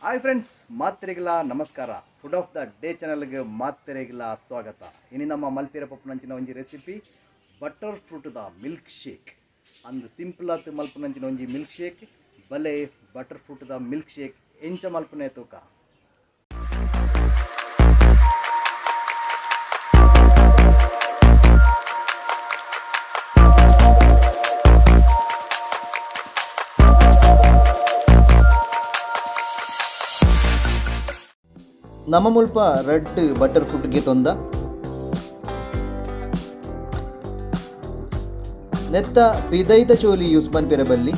Hi friends, ಮಾತ್ರೆಗಳ ನಮಸ್ಕಾರ. Food of the day ಚಾನಲ್ಗೆ ಮಾತ್ರೆಗಳ ಸ್ವಾಗತ. ಇನ್ನು ನಮ್ಮ ಮಲ್ಪೆರ ಪಪ್ಪುನಂಚಿನ ಒಂಜಿ ರೆಸಿಪಿ ಬಟರ್ ಫ್ರೂಟ್ದ ಮಿಲ್ಕ್ ಶೇಕ್. ಅಂದು ಸಿಂಪಲ್ ಆತು ಮಲ್ಪುನಂಚಿನ ಒಂಜಿ ಮಿಲ್ಕ್ ಶೇಕ್. ಬಲೆ ಬಟರ್ ಫ್ರೂಟ್ದ ಮಿಲ್ಕ್ ಶೇಕ್ ಎಂಚ ಮಲ್ಪುನೆ ತೂಕ. ನಮ್ಮ ಮುಲ್ಪ ರೆಡ್ ಬಟರ್ ಫ್ರೂಟ್ಗೆ ತೊಂದ ನೆತ್ತ ಪಿದೈದ ಚೋಲಿ ಯೂಸ್ ಮನ್ಪಿರ ಬಲ್ಲಿ.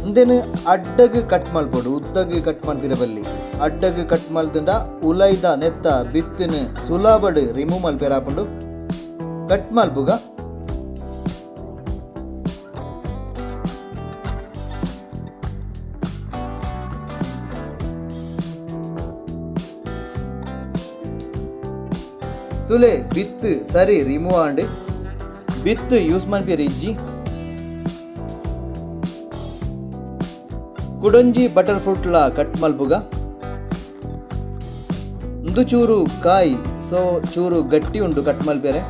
ಉಂದೆನ್ ಅಡ್ಡಗ್ ಕಟ್ ಮಲ್ಪೊಡು, ಉದ್ದಗ್ ಕಟ್ ಮನ್ಪಿರ ಬಲ್ಲಿ. ಅಡ್ಡಗ್ ಕಟ್ ಮಲ್ತಂಡ ಉಲೈದ ನೆತ್ತ ಬಿತ್ತಿನ ಸುಲಭಡ್ ರಿಮೂವ್ ಮಲ್ಪೆರ ಆಪುಂಡು. ಕಟ್ ಮಲ್ಪುಗ. ತುಲೆ ಬಿತ್ತು ಸರಿ ರಿಮೂವ್ ಆಂಡ್ ಬಿತ್ತು ಯೂಸ್ ಮನ್ಪಿರ ಇಜ್ಜಿ. ಕುಡೊಂಜಿ ಬಟರ್ ಫ್ರೂಟ್ಲ ಕಟ್ ಮಲ್ಪುಗ. ಉಂದು ಚೂರು ಕಾಯಿ ಸೊ ಚೂರು ಗಟ್ಟಿ ಉಂಡು ಕಟ್ ಮಲ್ಪೆರೆ.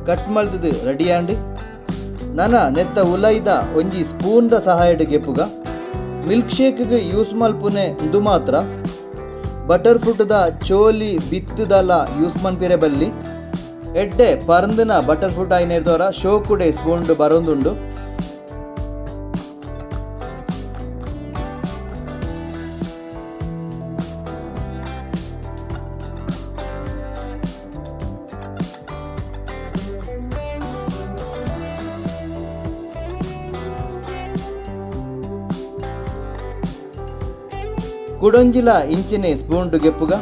ಕಟ್ ಮಲ್ತದು ರೆಡಿ ಆಂಡ್ ನನ ನೆತ್ತ ಉಲೈದ ಒಂಜಿ ಸ್ಪೂನ್ ದ ಸಹಾಯಡ್ ಗೆಪ್ಪುಗ. ಮಿಲ್ಕ್ ಶೇಕ್ಗ್ ಯೂಸ್ ಮಲ್ಪುನೆ ಉಂದು ಮಾತ್ರ. ಬಟರ್ ಫ್ರೂಟ್ದ ಚೋಲಿ ಬಿತ್ತುದಲ ಯೂಸ್ ಮನ್ಪಿರೆ ಬಲ್ಲಿ. ಎಡ್ಡೆ ಪರಂದಿನ ಬಟರ್ ಫ್ರೂಟ್ ಆಯ್ನೇರ್ದವರ ಶೋಕುಡೆ ಸ್ಪೂನ್ ಬರೊಂದುಂಡು. ಕುಡೊಂಜಿಲ ಇಂಚಿನೆ ಸ್ಪೂನ್ ಗೆಪ್ಪುಗ.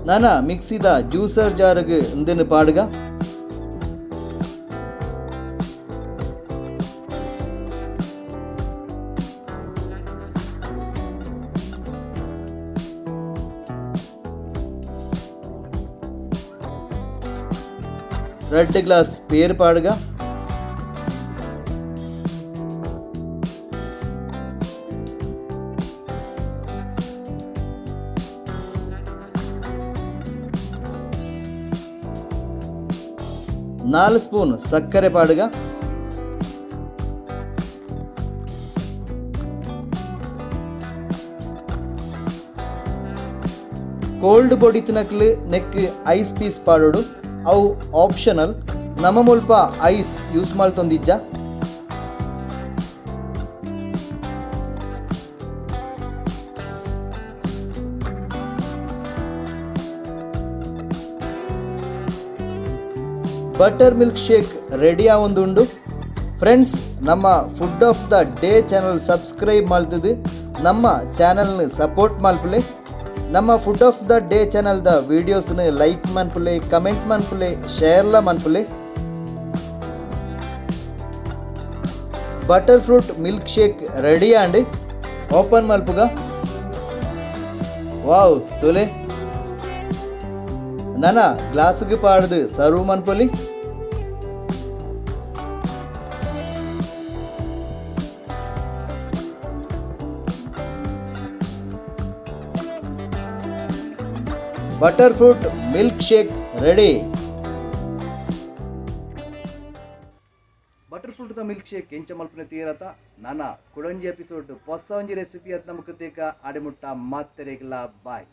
ನನ ಮಿಕ್ಸಿದ ಜ್ಯೂಸರ್ ಜಾರ್ಗ್ ಉಂದೆನ್ ಪಾಡುಗ. ರೆಡ್ ಗ್ಲಾಸ್ ಪೇರ್ ಪಾಡುಗ. 4 ಸ್ಪೂನ್ ಸಕ್ಕರೆ ಪಾಡುಗ. ಕೋಲ್ಡ್ ಬೊಡಿ ತಿನಕ್ಲು ನೆಕ್ ಐಸ್ ಪೀಸ್ ಪಾಡೋಡು, ಅವು ಆಪ್ಷನಲ್. ನಮ್ಮ ಮುಲ್ಪ ಐಸ್ ಯೂಸ್ ಮಲ್ತೊಂದಿಜ್ಜ. ಬಟರ್ ಮಿಲ್ಕ್ ಶೇಕ್ ರೆಡಿ ಆವೊಂದುಂಡು. ಫ್ರೆಂಡ್ಸ್, ನಮ್ಮ food of the day channel subscribe ಮಲ್ತದು ನಮ್ಮ ಚಾನಲ್ನ ಸಪೋರ್ಟ್ ಮಲ್ಪುಲೆ. ನಮ್ಮ ಫುಡ್ ಆಫ್ the day ಚಾನಲ್ದ ವೀಡಿಯೋಸ್ನ ಲೈಕ್ ಮನ್ಪುಲೆ, ಕಮೆಂಟ್ ಮನ್ಪುಲೆ, ಶೇರ್ಲ ಮನ್ಪುಲೆ. Butter fruit milk shake ready and open ಮಲ್ಪುಗ. Wow ತುಲೆ ನನ ಗ್ಲಾಸ್ಗೆ ಪಾಡ್ದು ಸರ್ವ್ ಮನ್ಪೊಲಿ. Butter fruit milk shake ready. Butter ಫ್ರೂಟ್ದ milk shake ಎಂಚ ಮಲ್ಪುನೆ ತೀರತ ನನ ಕುಡೊಂಜಿ ಎಪಿಸೋಡ್ ಪೊಸ ಒಂಜಿ ರೆಸಿಪಿ ಅತ್ ನಮಕ್ ತೇಕ ಆಡೆಮುಟ್ಟ ಮಾತೆರೆಗ್ಲ ಬಾಯ್.